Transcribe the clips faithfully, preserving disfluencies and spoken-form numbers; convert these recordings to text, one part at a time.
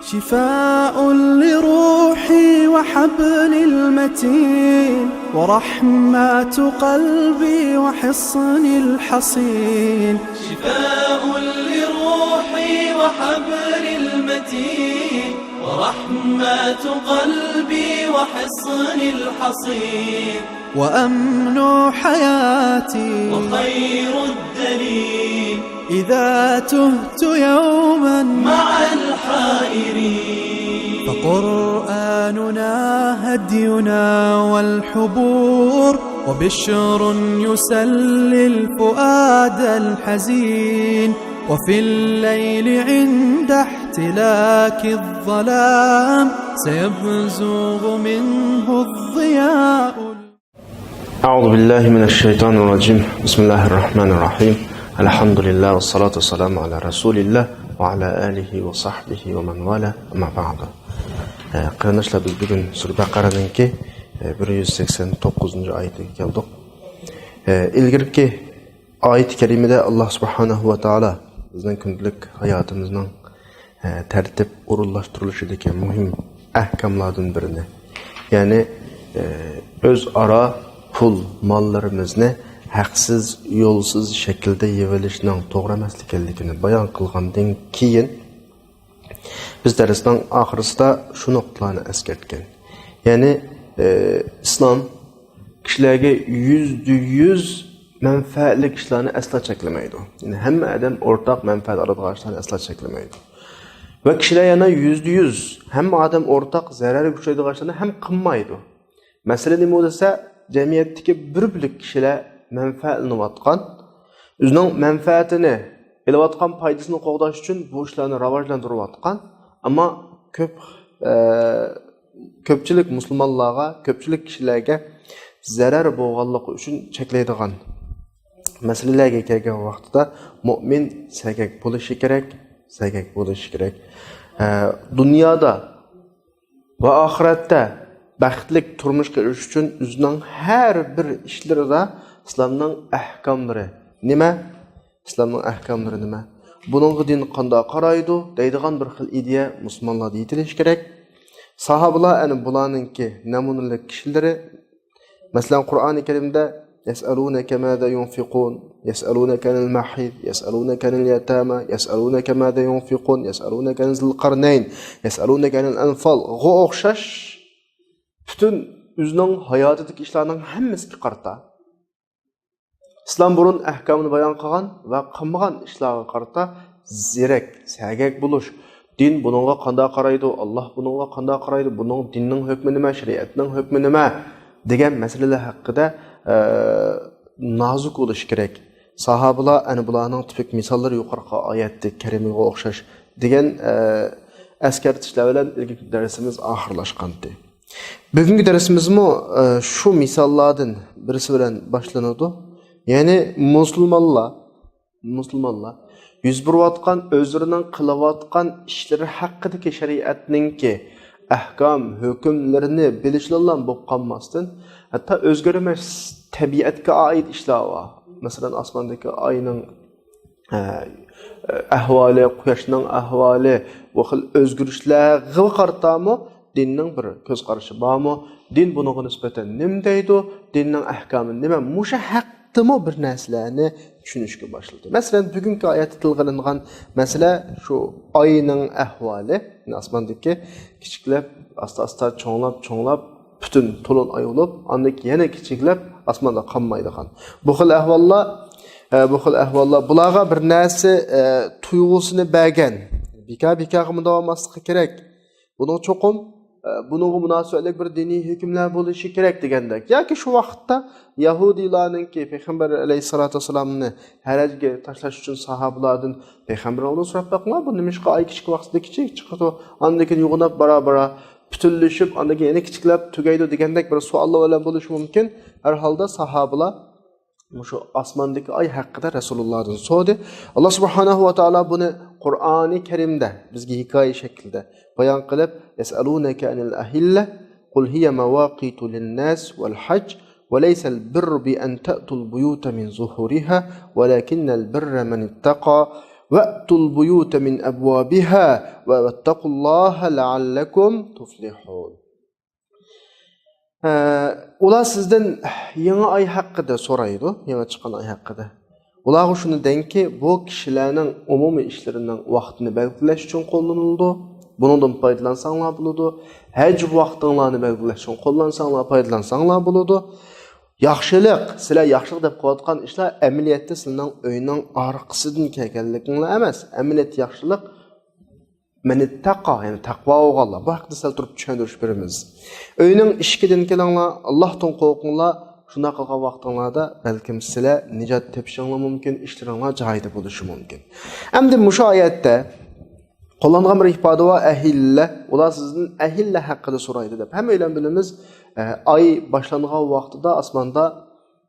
شفاء لروحي وحبل المتين، ورحمة قلبي وحصن الحصين. شفاء لروحي وحبل المتين، ورحمة قلبي وحصن الحصين. وأمن حياتي وخير الدليل، إذا تهت يوما مع الحائرين. فقرآننا هدينا والحبور، وبشر يسلي الفؤاد الحزين. وفي الليل عند احتلاك الظلام، سيبزغ منه الضياء. أعوذ بالله من الشيطان الرجيم. بسم الله الرحمن الرحيم. الحمد لله والصلاة والسلام على رسول الله وعلى آله وصحبه ومن والاه. أما بعد. ئە، قېرىنداشلار، بىز بۈگۈن سۈرە بەقەرەنىڭكى، ئە، بىر يۈز سەكسەن توققۇزىنچى ئايىتىگە كەلدۇق. ئە، ئىلگىرىكى ئايىتى كەرىمىدە ئاللا سۇبھانەھۇ ۋە تائالا بىزنىڭ كۈندىلىك ھاياتىمىزنىڭ، ئە، تەرتىپ ئورۇنلاشتۇرۇلۇشىدىكى مۇھىم ئەھكاملاردىن بىرىنى، يەنى، ئە، ئۆزئارا پۇل ماللىرىمىزنى ھەقسىز، يولسىز شەكىلدە يىغىۋېلىشنىڭ توغرا ئەمەس ئىكەنلىكىنى بايان قىلغاندىن كېيىن، بىز دەرسنىڭ ئاخىرىسىدا شۇ نۇقتىلارنى ئەسكەرتكەن. يەنى، ئى، ئىسلام كىشىلەرگە يۈزدە يۈز مەنپەئەتلىك ئىشلارنى ئەسلا چەكلىمەيدۇ. يەنى ھەممە ئادەم ئورتاق مەنپەئەت ئالىدىغان ئىشلارنى ئەسلا چەكلىمەيدۇ. ۋە كىشىلەر يەنە يۈزدە يۈز ھەممە ئادەم ئورتاق زەرەرگە ئۇچرايدىغان ئىشلارنى ھەم قىلمايدۇ. مەسىلە نېمە دېسە، جەمئىيەتتىكى بىر بۆلەك كىشىلەر مەنپەئەتلىنىۋاتقان، ئۆزىنىڭ مەنپەئەتىنى ئېلىۋاتقان پايدىسىنى قوغداش ئۈچۈن بۇ ئىشلارنى راۋاجلاندۇرۇۋاتقان، ئەمما كۆپ، ئە، كۆپچىلىك مۇسۇلمانلارغا، كۆپچىلىك كىشىلەرگە زەرەر بولغانلىقى ئۈچۈن چەكلەيدىغان مەسىلىلەرگە كەلگەن ۋاقتىدا مۇئمىن سەگەك بولۇشى كېرەك، سەگەك بولۇشى كېرەك. ئە، دۇنيادا ۋە ئاخىرەتتە بەختلىك تۇرمۇشقا ئېرىشىش ئۈچۈن ئۆزىنىڭ ھەر بىر ئىشلىرىدا ئىسلامنىڭ ئەھكاملىرى نېمە؟ ئىسلامنىڭ ئەھكاملىرى نېمە؟ بۇنىڭغا دىن قانداق قارايدۇ؟ دەيدىغان بىر خىل ئىدىيە مۇسۇلمانلاردا يېتىلىشى كېرەك. ساھابىلار ئەنە بۇلارنىڭكى نەمۇنىلىك كىشىلىرى. مەسىلەن، قۇرئانى كەرىمدە يەسئەلۇنەكە ماذا يۇنفىقۇن، يەسئەلۇنەكە ئەنىل مەھىد، يەسئەلۇنەكە ئەنىل يەتامە، يەسئەلۇنەكە ماذا يۇنفىقۇن، يەسئەلۇنەكە ئەن زىل قەرنەين، يەسئەلۇنەكە ئەنىل ئەنفالغا ئوخشاش پۈتۈن ئۆزىنىڭ ھاياتىدىكى ئىشلارنىڭ ھەممىسىگە قارىتا. ئىسلام بۇرۇن ئەھكامىنى بايان قىلغان ۋە قىلمىغان ئىشلارغا قارىتا زېرەك، سەگەك بولۇش. دىن بۇنىڭغا قانداق قارايدۇ؟ ئاللا بۇنىڭغا قانداق قارايدۇ؟ بۇنىڭ دىننىڭ ھۆكمى نېمە؟ شەرىئەتنىڭ ھۆكمى نېمە؟ دېگەن مەسىلىلەر ھەققىدە، ئە، نازۇك بولۇش كېرەك. ساھابىلار ئەنە بۇلارنىڭ تىپىك مىساللىرى يۇقىرىقى ئايەتتە كەرىمىگە ئوخشاش دېگەن، ئە، ئەسكەرتىشلەر بىلەن ئىلگىرىكى دەرسىمىز ئاخىرلاشقانتى. بۈگۈنكى دەرسىمىزمۇ، ئە، شۇ مىساللاردىن بىرسى بىلەن باشلىنىدۇ. يەنى مۇسۇلمانلار، مۇسۇلمانلار يۈز بېرىۋاتقان، ئۆزلىرىنىڭ قىلىۋاتقان ئىشلىرى ھەققىدىكى شەرىئەتنىڭكى ئەھكام، ھۆكۈملىرىنى بىلىشىلا بولۇپ قالماستىن، ھەتتا ئۆزگىرىمەس تەبىئەتكە ئائىت ئىشلار بار. مەسىلەن، ئاسماندىكى ئاينىڭ ئە، ئەھۋالى، قۇياشنىڭ ئەھۋالى، بۇ خىل ئۆزگىرىشلەرگە قارىتامۇ دىننىڭ بىر كۆز قارىشى بارمۇ؟ دىن بۇنىڭغا نىسبەتەن نېمە دەيدۇ؟ دىننىڭ ئەھكامى نېمە؟ مۇشۇ ھەقتىمۇ بىر نەرسىلەرنى چۈشىنىشكە باشلىدى. مەسىلەن، بۈگۈنكى ئايەتتە تىلغا ئېلىنغان مەسىلە شۇ ئاينىڭ ئەھۋالى، يەنى ئاسماندىكى كىچىكلەپ، ئاستا-ئاستا چوڭلاپ، چوڭلاپ، پۈتۈن تولۇن ئاي بولۇپ، ئاندىن كېيىن يەنە كىچىكلەپ، ئاسماندا قالمايدىغان. بۇ خىل ئەھۋاللار، ئە، بۇ خىل ئەھۋاللار بۇلارغا بىر نەرسە، ئە، تۇيغۇسىنى بەرگەن. بىكار-بىكارغىمۇ داۋاملاشماسلىقى كېرەك. بۇنىڭ چوقۇم، ئە، بۇنىڭغا مۇناسىۋەتلىك بىر دىنىي ھۆكۈملەر بولۇشى كېرەك دېگەندەك. ياكى شۇ ۋاقىتتا يەھۇدىيلارنىڭكى پەيغەمبەر ئەلەيھىسسالاتۇ ۋەسسالامنى ھەرەجگە تاشلاش ئۈچۈن ساھابىلاردىن پەيغەمبەرنىڭ ئالدىدا سوراپ باقىڭلار، بۇ نېمىشقا ئاي كىچىك ۋاقتىدا كىچىك چىقىدۇ، ئاندىن كېيىن يوغىناپ بارا-بارا پۈتۈنلىشىپ، ئاندىن كېيىن يەنە كىچىكلەپ تۈگەيدۇ دېگەندەك بىر سوئاللار بىلەن بولۇشى مۇمكىن. ھەر ھالدا ساھابىلار مۇشۇ ئاسماندىكى ئاي ھەققىدە رەسۇلۇللادىن سورىدى. ئاللا سۇبھانەھۇ ۋە تائالا بۇنى قۇرئانى كەرىمدە بىزگە ھېكايە شەكلىدە بايان قىلىپ، يەسئەلۇنەكە ئەنىل ئەھىللە، قۇل ھىيە مەۋاقىتۇ لىنناس ۋەل ھەج، وليس البر بأن تأتوا البيوت من ظهورها ولكن البر من اتقى وَأْتُوا الْبُيُوتَ مِنْ أَبْوَابِهَا وَاتَّقُوا اللَّهَ لَعَلَّكُمْ تُفْلِحُونَ. ئە، ئۇلار سىزدىن يېڭى ئاي ھەققىدە سورايدۇ، يېڭى چىققان ئاي ھەققىدە. ئۇلارغا شۇنى دەڭكى، بۇ كىشىلەرنىڭ ئومۇمىي ئىشلىرىنىڭ ۋاقتىنى بەلگىلەش ئۈچۈن قوللىنىلىدۇ. بۇنىڭدىن پايدىلانساڭلار بولىدۇ. ھەج ۋاقتىڭلارنى بەلگىلەش ئۈچۈن قوللانساڭلار، پايدىلانساڭلار بولىدۇ. ياخشىلىق، سىلەر ياخشىلىق دەپ قىلىۋاتقان ئىشلار ئەمەلىيەتتە سىلەرنىڭ ئۆينىڭ ئارقىسىدىن كەلگەنلىكىڭلار ئەمەس. ئەمەلىيەتتە ياخشىلىق مەنىتتەقا، يەنى تەقۋا بولغانلار. بۇ ھەققىدە سەل تۇرۇپ چۈشەندۈرۈش بېرىمىز. ئۆينىڭ ئىشىكىدىن كېلىڭلار، ئاللاھتىن قورقۇڭلار. شۇنداق قىلغان ۋاقتىڭلاردا بەلكىم سىلەر نىجات تېپىشىڭلار مۇمكىن، ئىشلىرىڭلار جايىدا بولۇشى مۇمكىن. ئەمدى مۇشۇ ئايەتتە قوللانغان بىر ئىپادە بار، ئەھىللە. ئۇلار سىزدىن ئەھىللە ھەققىدە سورايدۇ دەپ. ھەممەيلەن بىلىمىز، ئە، ئاي باشلانغان ۋاقتىدا ئاسماندا،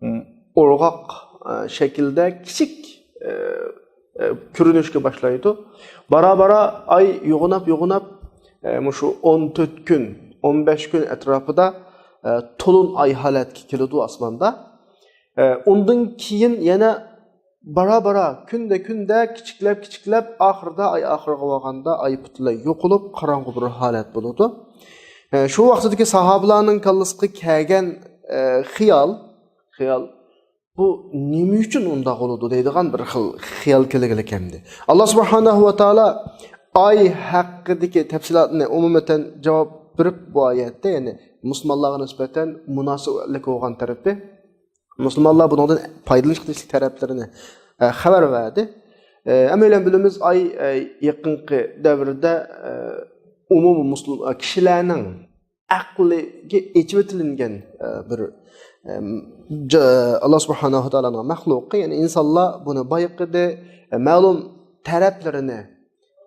م، ئورغاق، ئە، شەكىلدە كىچىك، ئە، ئە، كۆرۈنۈشكە باشلايدۇ. بارا-بارا ئاي يوغىناپ، يوغىناپ، ئە، مۇشۇ ئون تۆت كۈن، ئون بەش كۈن ئەتراپىدا، ئە، تولۇن ئاي ھالەتكە كېلىدۇ ئاسماندا. ئە، ئۇندىن كېيىن يەنە بارا-بارا، كۈندە-كۈندە كىچىكلەپ، كىچىكلەپ، ئاخىرىدا، ئاي ئاخىرىغا بارغاندا ئاي پۈتۈنلەي يوقىلىپ، قاراڭغۇ بىر ھالەت بولىدۇ. ئە، شۇ ۋاقتىدىكى ساھابىلارنىڭ كاللىسىغا كەلگەن، ئە، خىيال، خىيال، بۇ نېمە ئۈچۈن ئۇنداق بولىدۇ دەيدىغان بىر خىل خىيال كەلگىلى كەمدى. ئاللا سۇبھانەھۇ ۋە تائالا ئاي ھەققىدىكى تەپسىلاتنى ئومۇمەن جاۋاب بېرىپ بۇ ئايەتتە، يەنى مۇسۇلمانلارغا نىسبەتەن مۇناسىۋەتلىك بولغان تەرىپى، مۇسۇلمانلار بۇنىڭدىن پايدىلىنىشقا تېگىشلىك تەرەپلىرىنى، ئە، خەۋەر بەردى. ئە، ھەممەيلەن بىلىمىز، ئاي، ئە، يېقىنقى دەۋردە، ئە، ئومۇمىي مۇسۇل-، ئە، كىشىلەرنىڭ ئەقلىگە ئېچىۋېتىلىنگەن، ئە، بىر، ئەم، جا-، ئاللا سۇبھانەھۇ ۋە تائالانىڭ مەخلۇقى، يەنى ئىنسانلار بۇنى بايقىدى، ئە، مەلۇم تەرەپلىرىنى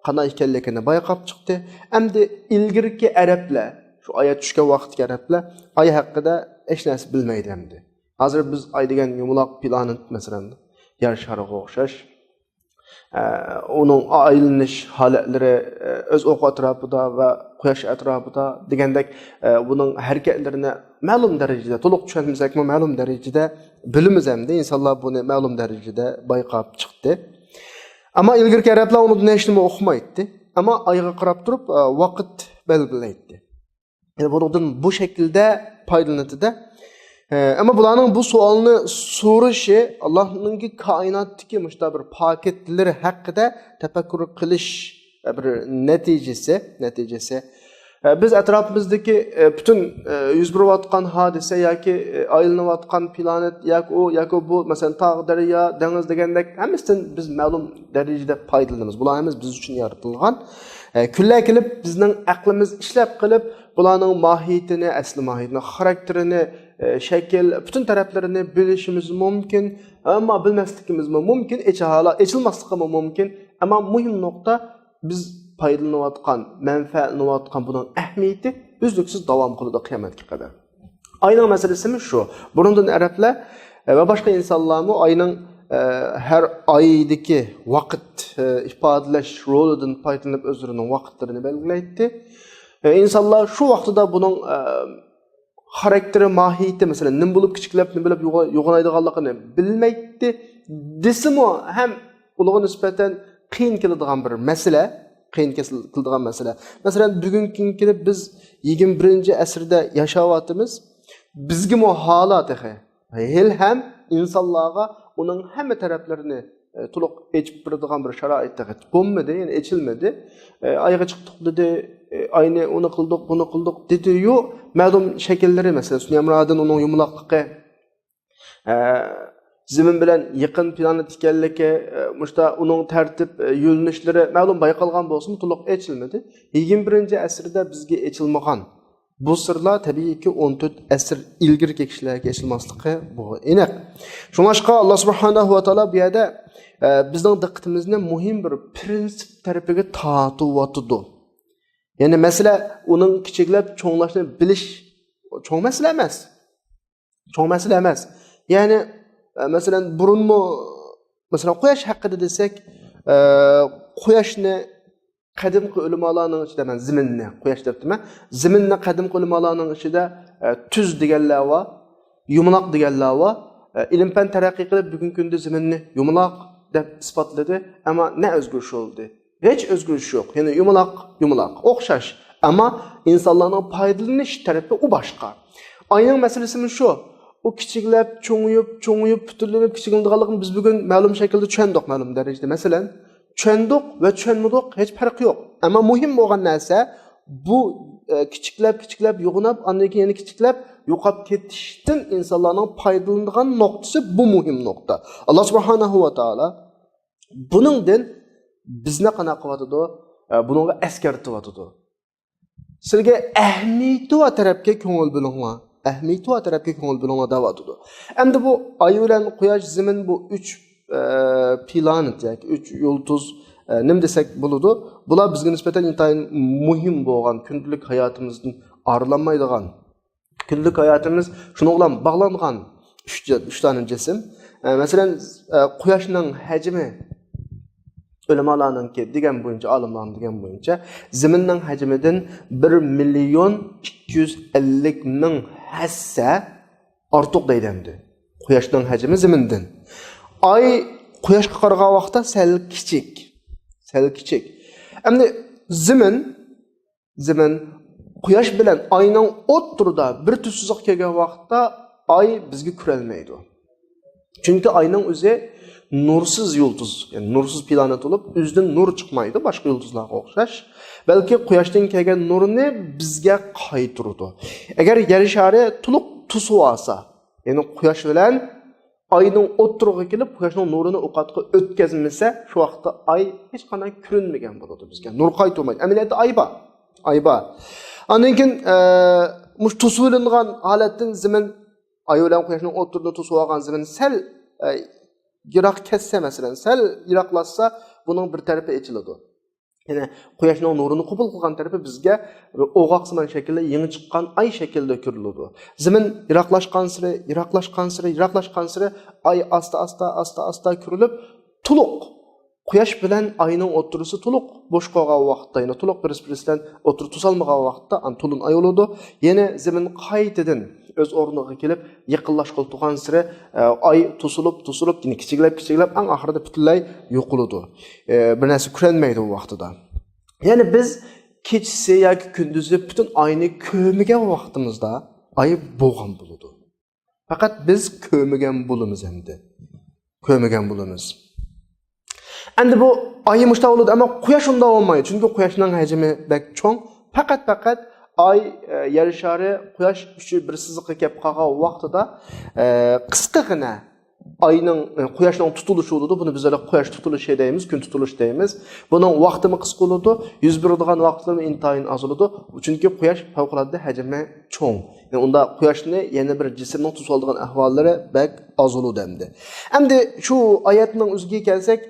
قانداق ئىكەنلىكىنى بايقاپ چىقتى. ئەمدى ئىلگىرىكى ئەرەبلەر، شۇ ئايەت چۈشكەن ۋاقىتتىكى ئەرەبلەر ئاي ھەققىدە ھېچ نەرسە بىلمەيدۇ ئەمدى. ھازىر بىز ئاي دېگەن يۇمىلاق پلانېت، مەسىلەن، يەر شارىغا ئوخشاش. ئە، ئۇنىڭ ئايلىنىش ھالەتلىرى، ئە، ئۆز ئوقى ئەتراپىدا ۋە قۇياش ئەتراپىدا دېگەندەك، ئە، بۇنىڭ ھەرىكەتلىرىنى مەلۇم دەرىجىدە، تولۇق چۈشەنمىسەكمۇ، مەلۇم دەرىجىدە بىلىمىز ئەمدى. ئىنسانلار بۇنى مەلۇم دەرىجىدە بايقاپ چىقتى. ئەمما ئىلگىرىكى ئەرەبلەر ئۇنىڭدىن ھېچنېمە ئۇقمايتتى. ئەمما ئايغا قاراپ تۇرۇپ، ئە، ۋاقىت بەلگىلەيتتى. يەنى بۇنىڭدىن بۇ شەكىلدە پايدىلىنىدۇ-دە. ئە، ئەمما بۇلارنىڭ بۇ سوئالنى سورىشى ئاللانىڭكى كائىناتتىكى مۇشۇنداق بىر پاكىتلىرى ھەققىدە تەپەككۇر قىلىش، ئە، بىر نەتىجىسى، نەتىجىسى. ئە، بىز ئەتراپىمىزدىكى، ئە، پۈتۈن، ئە، يۈز بېرىۋاتقان ھادىسە ياكى، ئە، ئايلىنىۋاتقان پلانېت ياكى ئۇ، ياكى بۇ، مەسىلەن، تاغ، دەريا، دېڭىز دېگەندەك ھەممىسىدىن بىز مەلۇم دەرىجىدە پايدىلىنىمىز. بۇلار ھەممىسى بىز ئۈچۈن يارىتىلغان. ئە، كۈنلەر كېلىپ بىزنىڭ ئەقلىمىز ئىشلەپ قېلىپ، بۇلارنىڭ ماھىيىتىنى، ئەسلى ماھىيىتىنى، خاراكتېرىنى، ئە، شەكىل، پۈتۈن تەرەپلىرىنى بىلىشىمىز مۇمكىن. ئەمما بىلمەسلىكىمىزمۇ مۇمكىن، ئېچىلماسلىقىمۇ مۇمكىن. ئەمما مۇھىم نۇقتا، بىز پايدىلىنىۋاتقان، مەنپەئەتلىنىۋاتقان بۇنىڭ ئەھمىيىتى ئۈزلۈكسىز داۋام قىلىدۇ قىيامەتكە قەدەر. ئاينىڭ مەسىلىسىمۇ شۇ. بۇنىڭدىن ئەرەبلەر، ئە، ۋە باشقا ئىنسانلارمۇ ئاينىڭ، ئە، ھەر ئايدىكى ۋاقىت، ئە، ئىپادىلەش رولىدىن پايدىلىنىپ ئۆزلىرىنىڭ ۋاقىتلىرىنى بەلگىلەيتتى. ئە، ئىنسانلار شۇ ۋاقتىدا بۇنىڭ، ئە، خاراكتېرى، ماھىيىتى، مەسىلەن، نېمە بولۇپ كىچىكلەپ، نېمە بولۇپ يوغا-، يوغىنايدىغانلىقىنى بىلمەيتتى دېسىمۇ ھەم ئۇلارغا نىسبەتەن قىيىن كېلىدىغان بىر مەسىلە، قىيىن كېسىل-، كېلىدىغان مەسىلە. مەسىلەن، بۈگۈنكىگە كېلىپ بىز يىگىرمە بىرىنچى ئەسىردە ياشاۋاتىمىز. بىزگىمۇ ھالا تېخى، ھېلىھەم ئىنسانلارغا ئۇنىڭ ھەممە تەرەپلىرىنى، ئە، تولۇق ئېچىپ بېرىدىغان بىر شارائىت تېخى بولمىدى، يەنى ئېچىلمىدى. ئە، ئايغا چىقتۇق دېدى، ئە، ئاينى ئۇنى قىلدۇق، بۇنى قىلدۇق دېدىيۇ، مەلۇم شەكىللىرى، مەسىلەن، سۈنئىي ھەمراھىدىن ئۇنىڭ يۇمىلاقلىقى، ئە، زېمىن بىلەن يېقىن پلانېت ئىكەنلىكى، ئە، مۇشتا ئۇنىڭ تەرتىپ، ئە، يۆنىلىشلىرى مەلۇم بايقالغان بولسىمۇ، تولۇق ئېچىلمىدى. يىگىرمە بىرىنچى ئەسىردە بىزگە ئېچىلمىغان بۇ سىرلار، تەبىئىيكى، ئون تۆت ئەسىر ئىلگىرىكى كىشىلەرگە ئېچىلماسلىقى بۇ ئېنىق. شۇڭلاشقا، ئاللا سۇبھانەھۇ ۋە تائالا بۇ يەردە، ئە، بىزنىڭ دىققىتىمىزنى مۇھىم بىر پىرىنسىپ تەرىپىگە تارتىۋاتىدۇ. يەنى مەسىلە ئۇنىڭ كىچىكلەپ چوڭلاشنى بىلىش چوڭ مەسىلە ئەمەس. چوڭ مەسىلە ئەمەس. يەنى، ئە، مەسىلەن، بۇرۇنمۇ، مەسىلەن، قۇياش ھەققىدە دېسەك، ئە، قۇياشنى قەدىمكى ئۆلىمالارنىڭ ئىچىدە، مەن زېمىننى قۇياش دەپتىمەن، زېمىننى قەدىمكى ئۆلىمالارنىڭ ئىچىدە، ئە، تۈز دېگەنلەر بار، يۇمىلاق دېگەنلەر بار. ئە، ئىلىم-پەن تەرەققىي قىلىپ، بۈگۈنكى كۈندە زېمىننى يۇمىلاق، دەپ ئىسپاتلىدى. ئەمما نە ئۆزگىرىش بولدى؟ ھېچ ئۆزگىرىش يوق. يەنى يۇمىلاق، يۇمىلاق، ئوخشاش. ئەمما ئىنسانلارنىڭ پايدىلىنىش تەرىپى ئۇ باشقا. ئاينىڭ مەسىلىسىمۇ شۇ. ئۇ كىچىكلەپ، چوڭىيىپ، چوڭىيىپ، پۈتۈنلىنىپ، كىچىكلىنىدىغانلىقىنى بىز بۈگۈن مەلۇم شەكىلدە چۈشەندۇق، مەلۇم دەرىجىدە. مەسىلەن، چۈشەندۇق ۋە چۈشەنمىدۇق، ھېچ پەرقى يوق. ئەمما مۇھىم بولغان نەرسە، بۇ، ئە، كىچىكلەپ، كىچىكلەپ، يوغىناپ، ئاندىن كېيىن يەنە كىچىكلەپ، يوقاپ كېتىشتىن ئىنسانلارنىڭ پايدىلىنىدىغان نۇقتىسى بۇ مۇھىم نۇقتا. ئاللا سۇبھانەھۇ ۋە تائالا بۇنىڭدىن بىزنى قانداق قىلىۋاتىدۇ؟ ئە، بۇنىڭغا ئەسكەرتىۋاتىدۇ. سىلەرگە ئەھمىيىتى بار تەرەپكە كۆڭۈل بۆلۈڭلار. ئەھمىيىتى بار تەرەپكە كۆڭۈل بۆلۈڭلار دەۋاتىدۇ. ئەمدى بۇ ئاي بىلەن قۇياش، زېمىن، بۇ ئۈچ، ئە، پلانېت ياكى ئۈچ يۇلتۇز، ئە، نېمە دېسەك بولىدۇ؟ بۇلار بىزگە نىسبەتەن ئىنتايىن مۇھىم بولغان، كۈندىلىك ھاياتىمىزدىن ئايرىلالمايدىغان، كۈندىلىك ھاياتىمىز شۇنىڭ بىلەن باغلانغان ئۈچ، ئۈچ دانە جىسىم. ئە، مەسىلەن، ئە، قۇياشنىڭ ھەجمى، ئۆلىمالارنىڭكى دېگەن بويىچە، ئالىملارنىڭ دېگەن بويىچە، زېمىننىڭ ھەجمىدىن بىر مىليون ئىككى يۈز ئەللىك مىڭ ھەسسە ئارتۇق دەيدۇ ئەمدى. قۇياشنىڭ ھەجمى زېمىندىن. ئاي قۇياشقا قارىغان ۋاقىتتا سەل كىچىك. سەل كىچىك. ئەمدى زېمىن، زېمىن، قۇياش بىلەن ئاينىڭ ئوتتۇرىدا بىر تۈز سىزىق كەلگەن ۋاقىتتا ئاي بىزگە كۆرۈنمەيدۇ. چۈنكى ئاينىڭ ئۆزى نۇرسىز يۇلتۇز، يەنى نۇرسىز پلانېت بولۇپ، ئۆزىدىن نۇر چىقمايدۇ، باشقا يۇلتۇزلارغا ئوخشاش. بەلكى قۇياشتىن كەلگەن نۇرنى بىزگە قايتۇرىدۇ. ئەگەر يەر شارى تولۇق توسۇۋالسا، يەنى قۇياش بىلەن ئاينىڭ ئوتتۇرىغا كېلىپ، قۇياشنىڭ نۇرىنى ئۇ قاتقا ئۆتكەزمىسە، شۇ ۋاقىتتا ئاي ھېچقانداق كۆرۈنمىگەن بولىدۇ بىزگە. نۇر قايتۇرمايدۇ. ئەمەلىيەتتە ئاي بار. ئاي بار. ئاندىن كېيىن، ئە، مۇشۇ توسۇۋېلىنغان ھالەتتىن زېمىن، ئاي بىلەن قۇياشنىڭ ئوتتۇرىدا توسۇۋالغان زېمىن سەل، ئە، يىراق كەتسە، مەسىلەن، سەل يىراقلاشسا، بۇنىڭ بىر تەرىپى ئېچىلىدۇ. يەنى قۇياشنىڭ نۇرىنى قوبۇل قىلغان تەرىپى بىزگە ئوغاقسىمان شەكىلدە يېڭى چىققان ئاي شەكلىدە كۆرۈلىدۇ. زېمىن يىراقلاشقانسېرى، يىراقلاشقانسېرى، يىراقلاشقانسېرى ئاي ئاستا-ئاستا، ئاستا-ئاستا كۆرۈلۈپ، تولۇق قۇياش بىلەن ئاينىڭ ئوتتۇرىسى تولۇق بوش قالغان ۋاقىتتا، يەنى تولۇق بىرسى-بىرسى بىلەن ئوتتۇرا توسالمىغان ۋاقىتتا ئانا تولۇن ئاي بولىدۇ. يەنە زېمىن قايتىدىن ئۆز ئورنىغا كېلىپ، يېقىنلاشقىلى تۇرغانسېرى، ئە، ئاي توسۇلۇپ، توسۇلۇپ، يەنە كىچىكلەپ، كىچىكلەپ، ئەڭ ئاخىرىدا پۈتۈنلەي يوقىلىدۇ. ئە، بىر نەرسە كۆرەلمەيدۇ ئۇ ۋاقتىدا. يەنى بىز كېچىسى ياكى كۈندۈزى پۈتۈن ئاينى كۆرمىگەن ۋاقتىمىزدا ئاي بولغان بولىدۇ. پەقەت بىز كۆرمىگەن بولىمىز ئەمدى. كۆرمىگەن بولىمىز. ئەمدى بۇ ئاي مۇشۇنداق بولىدۇ، ئەمما قۇياش ئۇنداق بولمايدۇ. چۈنكى قۇياشنىڭ ھەجمى بەك چوڭ. پەقەت، پەقەت ئاي، ئە، يەر شارى، قۇياش ئۈچى بىر سىزىققا كەپ قالغان ۋاقتىدا، ئە، قىسقىغىنە ئاينىڭ، ئە، قۇياشنىڭ تۇتۇلۇشى بولىدۇ. بۇنى بىز ھېلى قۇياش تۇتۇلۇشى دەيمىز، كۈن تۇتۇلۇشى دەيمىز. بۇنىڭ ۋاقتىمۇ قىسقا بولىدۇ، يۈز بېرىدىغان ۋاقىتلىرىمۇ ئىنتايىن ئاز بولىدۇ. چۈنكى قۇياش پەۋقۇلئاددە ھەجمى چوڭ. يەنى ئۇندا قۇياشنى يەنە بىر جىسىمنىڭ توسالىدىغان ئەھۋاللىرى بەك ئاز بولىدۇ ئەمدى. ئەمدى شۇ ئايەتنىڭ ئۆزىگە كەلسەك،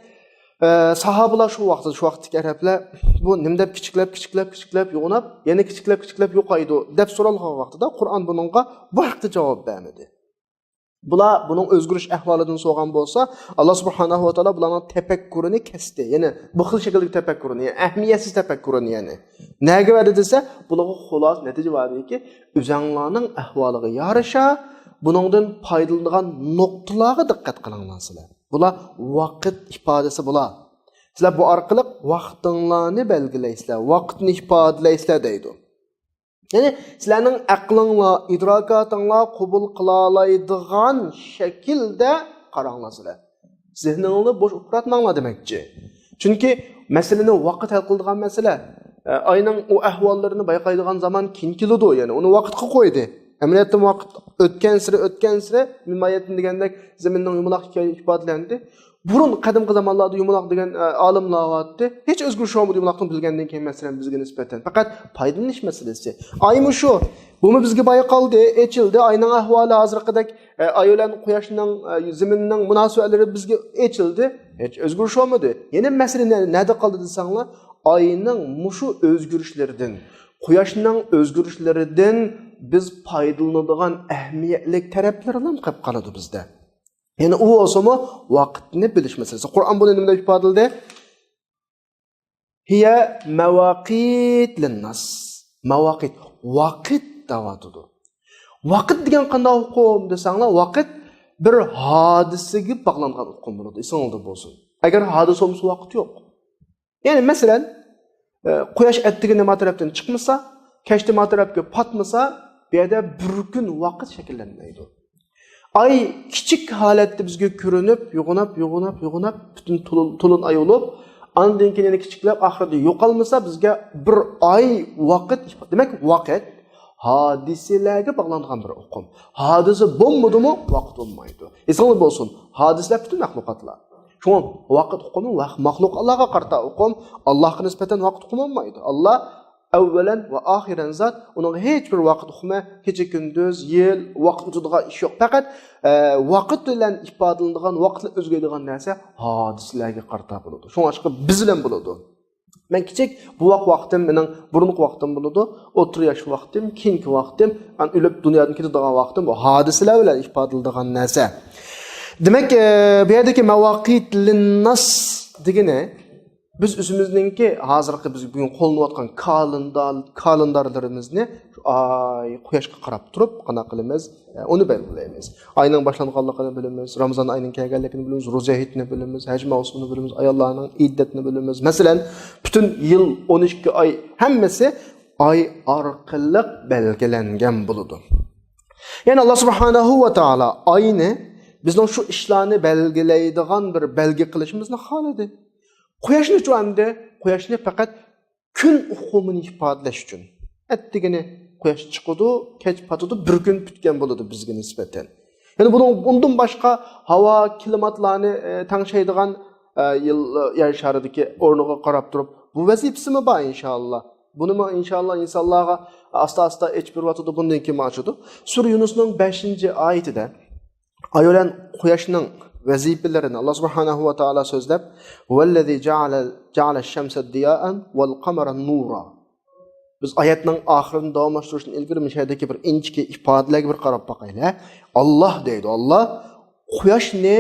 ئە، ساھابىلار شۇ ۋاقىتتا، شۇ ۋاقىتتىكى ئەرەبلەر بۇ نېمە دەپ كىچىكلەپ، كىچىكلەپ، كىچىكلەپ يوغىناپ، يەنە كىچىكلەپ، كىچىكلەپ يوقايدۇ دەپ سورالغان ۋاقتىدا قۇرئان بۇنىڭغا بۇ ھەقتە جاۋاب بەرمىدى. بۇلار بۇنىڭ ئۆزگىرىش ئەھۋالىدىن سورىغان بولسا، ئاللا سۇبھانەھۇ ۋە تائالا بۇلارنىڭ تەپەككۇرىنى كەستى. يەنى بۇ خىل شەكىلدىكى تەپەككۇرنى، يەنى ئەھمىيەتسىز تەپەككۇرنى، يەنى. نەگە بەردى دېسە، بۇلارغا خۇلاسە نەتىجە باردىكى، ئۆزەڭلارنىڭ ئەھۋالىغا يارىشا، بۇنىڭدىن پايدىلىنىدىغان نۇقتىلارغا دىققەت قىلىڭلار سىلەر. بۇلار ۋاقىت ئىپادىسى بۇلار. سىلەر بۇ ئارقىلىق ۋاقتىڭلارنى بەلگىلەيسىلەر، ۋاقىتنى ئىپادىلەيسىلەر دەيدۇ. يەنى سىلەرنىڭ ئەقلىڭلار، ئىدراكاتىڭلار قوبۇل قىلالايدىغان شەكىلدە قاراڭلار سىلەر. زېھنىڭلارنى بوش ئۇپراتماڭلار دېمەكچى. چۈنكى مەسىلىنى ۋاقىت ھەل قىلىدىغان مەسىلە. ئە، ئاينىڭ ئۇ ئەھۋاللىرىنى بايقايدىغان زامان كېيىن كېلىدۇ، يەنى ئۇنى ۋاقىتقا قويدى. ئەمەلىيەتتە ۋاقىت ئۆتكەنسېرى، ئۆتكەنسېرى، مىمايەتتىن دېگەندەك زېمىننىڭ يۇمىلاق ئىكەنلىكى ئىپادىلەندى. بۇرۇن قەدىمكى زامانلاردا يۇمىلاق دېگەن، ئە، ئالىملار بارتتى. ھېچ ئۆزگىرىش بولمىدى يۇمىلاقنى بىلگەندىن كېيىن، مەسىلەن، بىزگە نىسبەتەن. پەقەت پايدىلىنىش مەسىلىسى. ئايمۇ شۇ. بۇمۇ بىزگە بايقالدى، ئېچىلدى. ئاينىڭ ئەھۋالى ھازىرقىدەك، ئە، ئاي بىلەن قۇياشنىڭ، ئە، زېمىننىڭ مۇناسىۋەتلىرى بىزگە ئېچىلدى. ھېچ ئۆزگىرىش بولمىدى. يەنە مەسىلە نە-، نەدە قالدى دېسەڭلار، ئاينىڭ مۇشۇ ئۆزگىرىشلىرىدىن، قۇياشنىڭ ئۆزگىرىشلىرىدىن بىز پايدىلىنىدىغان ئەھمىيەتلىك تەرەپلىرىلا قېلىپ قالىدۇ بىزدە. يەنى ئۇ بولسىمۇ ۋاقىتنى بىلىش مەسىلىسى. قۇرئان بۇنى نېمە دەپ ئىپادىلىدى؟ ھىيە مەۋاقىت لىنناس. مەۋاقىت، ۋاقىت دەۋاتىدۇ. ۋاقىت دېگەن قانداق ئۇقۇم دېسەڭلار، ۋاقىت بىر ھادىسىگە باغلانغان ئۇقۇم بولىدۇ. ئېسىڭلاردا بولسۇن. ئەگەر ھادىسە بولمىسا، ۋاقىت يوق. يەنى مەسىلەن، ئە، قۇياش ئەتىگىنى ما تەرەپتىن چىقمىسا، كەچتە ما تەرەپكە پاتمىسا، بۇ يەردە بىر كۈن ۋاقىت شەكىللەنمەيدۇ. ئاي كىچىك ھالەتتە بىزگە كۆرۈنۈپ، يوغىناپ، يوغىناپ، يوغىناپ، پۈتۈن تولۇن، تولۇن ئاي بولۇپ، ئاندىن كېيىن يەنە كىچىكلەپ، ئاخىرىدا يوقالمىسا، بىزگە بىر ئاي ۋاقىت، دېمەك، ۋاقىت ھادىسىلەرگە باغلانغان بىر ئۇقۇم. ھادىسە بولمىدىمۇ، ۋاقىت بولمايدۇ. ئېسىڭلار بولسۇن، ھادىسىلەر پۈتۈن مەخلۇقاتلار. شۇڭا ۋاقىت ئۇقۇمى ۋاق-، مەخلۇقاتلارغا قارىتا ئۇقۇم، ئاللاھقا نىسبەتەن ۋاقىت ئۇقۇمى بولمايدۇ. ئاللاھ ئەۋۋەلەن ۋە ئاخىرەن زات، ئۇنىڭ ھېچ بىر ۋاقىت ئۇقۇمى، كېچە كۈندۈز، يىل، ۋاقىت ئۆتىدىغان ئىش يوق. پەقەت، ئە، ۋاقىت بىلەن ئىپادىلىنىدىغان، ۋاقىت بىلەن ئۆزگىرىدىغان نەرسە ھادىسىلەرگە قارىتا بولىدۇ. شۇڭلاشقا بىز بىلەن بولىدۇ. مەن كىچىك بوۋاق ۋاقتىم، مېنىڭ بۇرۇنقى ۋاقتىم بولىدۇ، ئوتتۇرا ياش ۋاقتىم، كېيىنكى ۋاقتىم، مەن ئۆلۈپ دۇنيادىن كېتىدىغان ۋاقتىم، بۇ ھادىسىلەر بىلەن ئىپادىلىنىدىغان نەرسە. دېمەك، ئە، بۇ يەردىكى مەۋاقىت لىنناس دېگىنى، بىز ئۆزىمىزنىڭكى ھازىرقى بىز بۈگۈن قوللىنىۋاتقان كالېندار، كالېندارلىرىمىزنى شۇ ئاي، قۇياشقا قاراپ تۇرۇپ قانداق قىلىمىز؟ ئە، ئۇنى بەلگىلەيمىز. ئاينىڭ باشلانغانلىقىنى بىلىمىز، رامىزان ئاينىڭ كەلگەنلىكىنى بىلىمىز، روزا ھېيتنى بىلىمىز، ھەج مەۋسۇمىنى بىلىمىز، ئاياللارنىڭ ئىددەتنى بىلىمىز. مەسىلەن، پۈتۈن يىل ئون ئىككى ئاي ھەممىسى ئاي ئارقىلىق بەلگىلەنگەن بولىدۇ. يەنى ئاللا سۇبھانەھۇ ۋە تائالا ئاينى بىزنىڭ شۇ ئىشلارنى بەلگىلەيدىغان بىر بەلگە قىلىشىمىزنى خالىدى. قۇياشنىچۇ ئەمدى؟ قۇياشنى پەقەت كۈن ئۇقۇمىنى ئىپادىلەش ئۈچۈن. ئەتىگىنى قۇياش چىقىدۇ، كەچ پاتىدۇ، بىر كۈن پۈتكەن بولىدۇ بىزگە نىسبەتەن. يەنى بۇنىڭ، بۇندىن باشقا ھاۋا، كىلىماتلارنى، ئە، تەڭشەيدىغان، ئە، يىل-، يەر شارىدىكى ئورنىغا قاراپ تۇرۇپ، بۇ ۋەزىپىسىمۇ بار، ئىنشائاللا. بۇنىمۇ، ئىنشائاللا، ئىنسانلارغا ئاستا-ئاستا ئېچىپ بېرىۋاتىدۇ، بۇندىن كېيىن ئاچىدۇ. سۈرە يۇنۇسنىڭ بەشىنچى ئايىتىدە ئاي بىلەن قۇياشنىڭ ۋەزىپىلىرىنى ئاللا سۇبھانەھۇ ۋە تائالا سۆزلەپ، «ھۇۋەللەزى جەئەلە، جەئەلە شەمسە دىيائەن ۋەل قەمەرە نۇرا.» بىز ئايەتنىڭ ئاخىرىنى داۋاملاشتۇرۇشتىن ئىلگىرى مۇشۇ يەردىكى بىر ئىنچىكە ئىپادىلەرگە بىر قاراپ باقايلى. ئاللا دەيدۇ، ئاللا قۇياشنى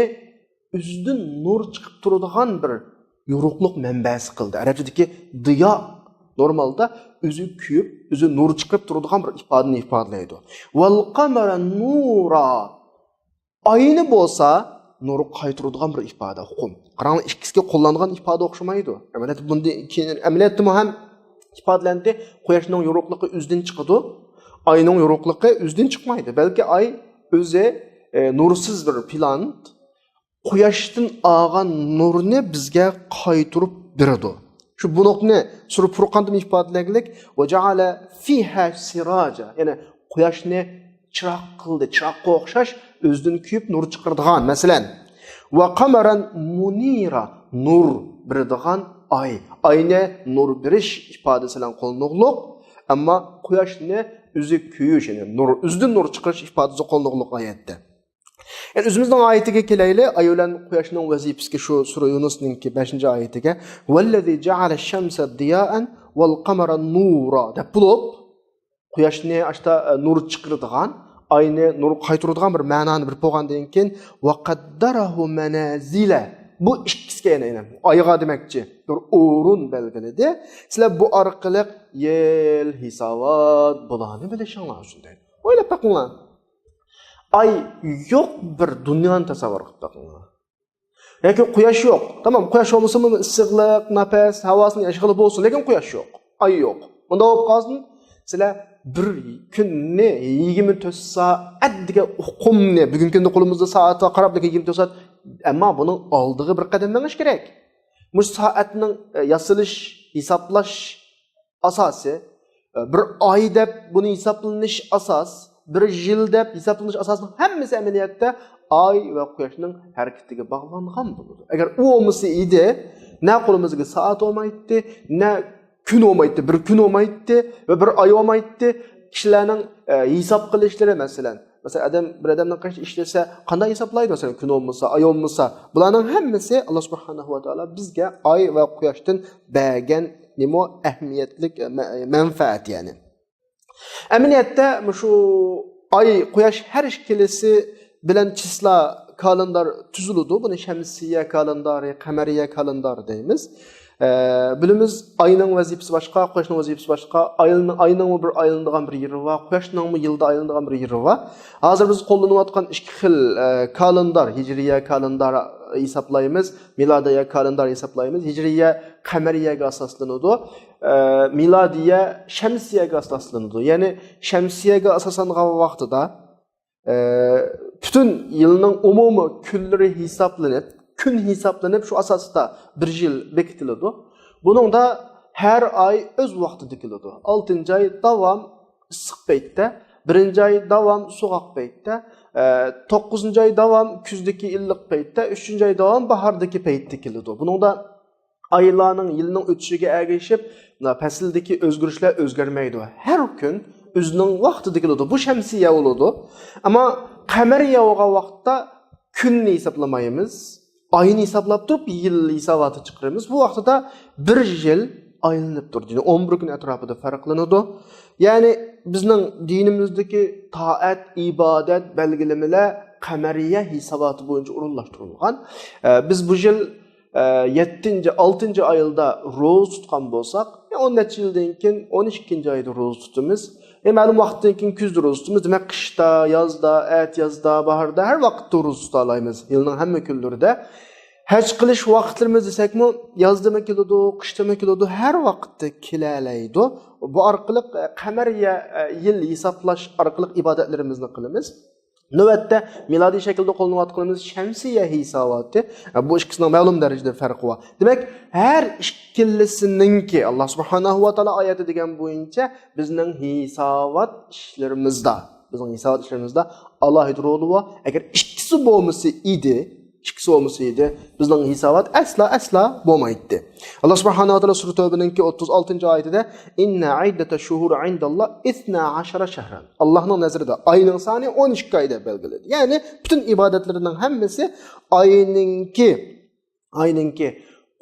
ئۆزىدىن نۇر چىقىپ تۇرىدىغان بىر يورۇقلۇق مەنبەسى قىلدى. ئەرەبچىدىكى دىيا نورمالدا ئۆزى كۆيۈپ، ئۆزى نۇر چىقىرىپ تۇرىدىغان بىر ئىپادىنى ئىپادىلەيدۇ. ۋەل قەمەرە نۇرا. ئاينى بولسا نۇر قايتۇرىدىغان بىر ئىپادە، ئۇقۇم. قاراڭلار، ئىككىسىگە قوللانغان ئىپادە ئوخشىمايدۇ. ئەمەلىيەتتە بۇندىن كېيىن، ئەمەلىيەتتىمۇ ھەم ئىپادىلەندى. قۇياشنىڭ يورۇقلۇقى ئۆزىدىن چىقىدۇ. ئاينىڭ يورۇقلۇقى ئۆزىدىن چىقمايدۇ. بەلكى ئاي ئۆزى، ئە، نۇرسىز بىر پلانېت. قۇياشتىن ئالغان نۇرنى بىزگە قايتۇرۇپ بېرىدۇ. شۇ بۇ نۇقتىنى سۈرە پۇرقاندىمۇ ئىپادىلەنگەنلىك، «ۋە جەئەلە فىھا سىراجا»، يەنى قۇياشنى چىراغ قىلدى، چىراغقا ئوخشاش ئۆزىدىن كۆيۈپ نۇر چىقىرىدىغان. مەسىلەن، «ۋە قەمەرەن مۇنىرا»، نۇر بېرىدىغان ئاي. ئاينى نۇر بېرىش ئىپادىسى بىلەن قوللىنىدۇ، ئەمما قۇياشنى ئۆزى كۆيۈش، يەنى نۇر، ئۆزىدىن نۇر چىقىرىش ئىپادىسى قوللىنىدۇ ئايەتتە. يەنى ئۆزىمىزنىڭ ئايىتىگە كېلەيلى، ئاي بىلەن قۇياشنىڭ ۋەزىپىسىگە، شۇ سۈرە يۇنۇسنىڭكى بەشىنچى ئايىتىگە، «ۋەللەزى جەئەلە شەمسە دىيائەن ۋەل قەمەرە نۇرا» دەپ بولۇپ، قۇياشنى ئاشتا، ئە، نۇر چىقىرىدىغان، ئاينى نۇر قايتۇرىدىغان بىر مەنانى بېرىپ بولغاندىن كېيىن، «ۋە قەددەرەھۇ مەنازىلە»، بۇ ئىككىسىگە يەنە، يەنە ئايغا دېمەكچى، بىر ئورۇن بەلگىلىدى. سىلەر بۇ ئارقىلىق يىل، ھېسابات، بۇلارنى بىلىشىڭلار ئۈچۈن دەيدۇ. ئويلاپ بېقىڭلار. ئاي يوق بىر دۇنيانى تەسەۋۋۇر قىلىپ بېقىڭلار. ياكى قۇياش يوق. تامام، قۇياش بولمىسىمۇ ئىسسىقلىق، نەپەس، ھاۋاسىنى ياشىغىلى بولسۇن، لېكىن قۇياش يوق. ئاي يوق. ئۇنداق بولۇپ قالسۇن، سىلەر بىر كۈننى يىگىرمە تۆت سائەت دېگەن ئۇقۇمنى، بۈگۈنكى كۈندە قولىمىزدا سائەت بار، قاراپ، لېكىن يىگىرمە تۆت سائەت، ئەمما بۇنىڭ ئالدىغا بىر قەدەم مېڭىش كېرەك. مۇشۇ سائەتنىڭ، ئە، ياسىلىش، ھېسابلاش ئاساسى، بىر ئاي دەپ بۇنى ھېسابلىنىش ئاساس، بىر يىل دەپ ھېسابلىنىش ئاساسىنىڭ ھەممىسى ئەمەلىيەتتە ئاي ۋە قۇياشنىڭ ھەرىكىتىگە باغلانغان بولىدۇ. ئەگەر ئۇ بولمىسا ئىدى، نە قولىمىزدىكى سائەت بولمايتتى، نە كۈن بولمايتتى، بىر كۈن بولمايتتى ۋە بىر ئاي بولمايتتى. كىشىلەرنىڭ، ئە، ھېساب قىلىشلىرى، مەسىلەن، مەسىلەن، ئادەم، بىر ئادەمنىڭ قانچە ئىشلىسە، قانداق ھېسابلايدۇ؟ مەسىلەن، كۈن بولمىسا، ئاي بولمىسا، بۇلارنىڭ ھەممىسى ئاللا سۇبھانەھۇ ۋە تائالا بىزگە ئاي ۋە قۇياشتىن بەرگەن نېمە ئەھمىيەتلىك، مە-، مەنپەئەت، يەنى. ئەمەلىيەتتە، مۇشۇ ئاي، قۇياش ھەر ئىككىلىسى بىلەن چىسلا كالېندار تۈزۈلىدۇ. بۇنى شەمسىيە كالېندارى، قەمەرىيە كالېندارى دەيمىز. ئە، بىلىمىز، ئاينىڭ ۋەزىپىسى باشقا، قۇياشنىڭ ۋەزىپىسى باشقا. ئاينىڭ، ئاينىڭمۇ بىر ئايلىنىدىغان بىر يېرى بار، قۇياشنىڭمۇ يىلدا ئايلىنىدىغان بىر يېرى بار. ھازىر بىز قوللىنىۋاتقان ئىككى خىل، ئە، كالېندار، ھىجرىيە كالېندار ھېسابلايمىز، مىلادىيە كالېندار ھېسابلايمىز. ھىجرىيە قەمەرىيەگە ئاساسلىنىدۇ. ئە، مىلادىيە شەمسىيەگە ئاساسلىنىدۇ. يەنى شەمسىيەگە ئاساسلانغان ۋاقتىدا، ئە، پۈتۈن يىلنىڭ ئومۇمىي كۈنلىرى ھېسابلىنىپ، كۈن ھېسابلىنىپ، شۇ ئاساستا بىر يىل بېكىتىلىدۇ. بۇنىڭدا ھەر ئاي ئۆز ۋاقتىدا كېلىدۇ. ئالتىنچى ئاي داۋام ئىسسىق پەيتتە، بىرىنچى ئاي داۋام سوغۇق پەيتتە، ئە، توققۇزىنچى ئاي داۋام كۈزدىكى ئىللىق پەيتتە، ئۈچىنچى ئاي داۋام باھاردىكى پەيتتە كېلىدۇ. بۇنىڭدا ئايلارنىڭ، يىلنىڭ ئۆتۈشىگە ئەگىشىپ، مۇنا پەسىلدىكى ئۆزگىرىشلەر ئۆزگەرمەيدۇ. ھەر كۈن ئۆزىنىڭ ۋاقتىدا كېلىدۇ. بۇ شەمسىيە بولىدۇ. ئەمما قەمەرىيە بولغان ۋاقىتتا كۈننى ھېسابلىمايمىز. ئاينى ھېسابلاپ تۇرۇپ، يىل ھېساباتى چىقىرىمىز. بۇ ۋاقتىدا بىر يىل ئايلىنىپ تۇرىدۇ. يەنى ئون بىر كۈن ئەتراپىدا پەرقلىنىدۇ. يەنى بىزنىڭ دىنىمىزدىكى تائەت، ئىبادەت، بەلگىلىمىلەر قەمەرىيە ھېساباتى بويىچە ئورۇنلاشتۇرۇلغان. ئە، بىز بۇ يىل، ئە، يەتتىنچى، ئالتىنچى ئايدا روزا تۇتقان بولساق، يا ئون نەچچە يىلدىن كېيىن ئون ئىككىنچى ئايدا روزا تۇتىمىز. يا مەلۇم ۋاقىتتىن كېيىن كۈزدە روزا تۇتىمىز. دېمەك، قىشتا، يازدا، ئەتىيازدا، باھاردا، ھەر ۋاقىتتا روزا تۇتالايمىز. يىلنىڭ ھەممە كۈنلىرىدە. ھەج قىلىش ۋاقىتلىرىمىز دېسەكمۇ، يازدىمۇ كېلىدۇ، قىشتىمۇ كېلىدۇ، ھەر ۋاقىتتا كېلەلەيدۇ. بۇ ئارقىلىق، ئە، قەمەرىيە، ئە، يىل ھېسابلاش ئارقىلىق ئىبادەتلىرىمىزنى قىلىمىز. نۆۋەتتە مىلادىي شەكىلدە قوللىنىۋاتقىنىمىز شەمسىيە ھېساباتى. بۇ ئىككىسىنىڭ مەلۇم دەرىجىدە پەرقى بار. دېمەك، ھەر ئىككىلىسىنىڭكى، ئاللا سۇبھانەھۇ ۋە تائالا ئايەتتە دېگەن بويىچە، بىزنىڭ ھېسابات ئىشلىرىمىزدا، بىزنىڭ ھېسابات ئىشلىرىمىزدا ئالاھىدە رولى بار. ئەگەر ئىككىسى بولمىسا ئىدى، ئىككىسى بولمىسا ئىدى، بىزنىڭ ھېسابات ئەسلا، ئەسلا بولمايتتى. ئاللا سۇبھانەھۇ ۋە تائالا سۈرە تەۋبىنىڭكى ئوتتۇز ئالتىنچى ئايىتىدە، «إن عدة الشهور عند الله اثنا عشر شهرا». ئاللانىڭ نەزىرىدە ئاينىڭ سانى ئون ئىككى ئاي دەپ بەلگىلىدى. يەنى پۈتۈن ئىبادەتلىرىنىڭ ھەممىسى ئاينىڭكى، ئاينىڭكى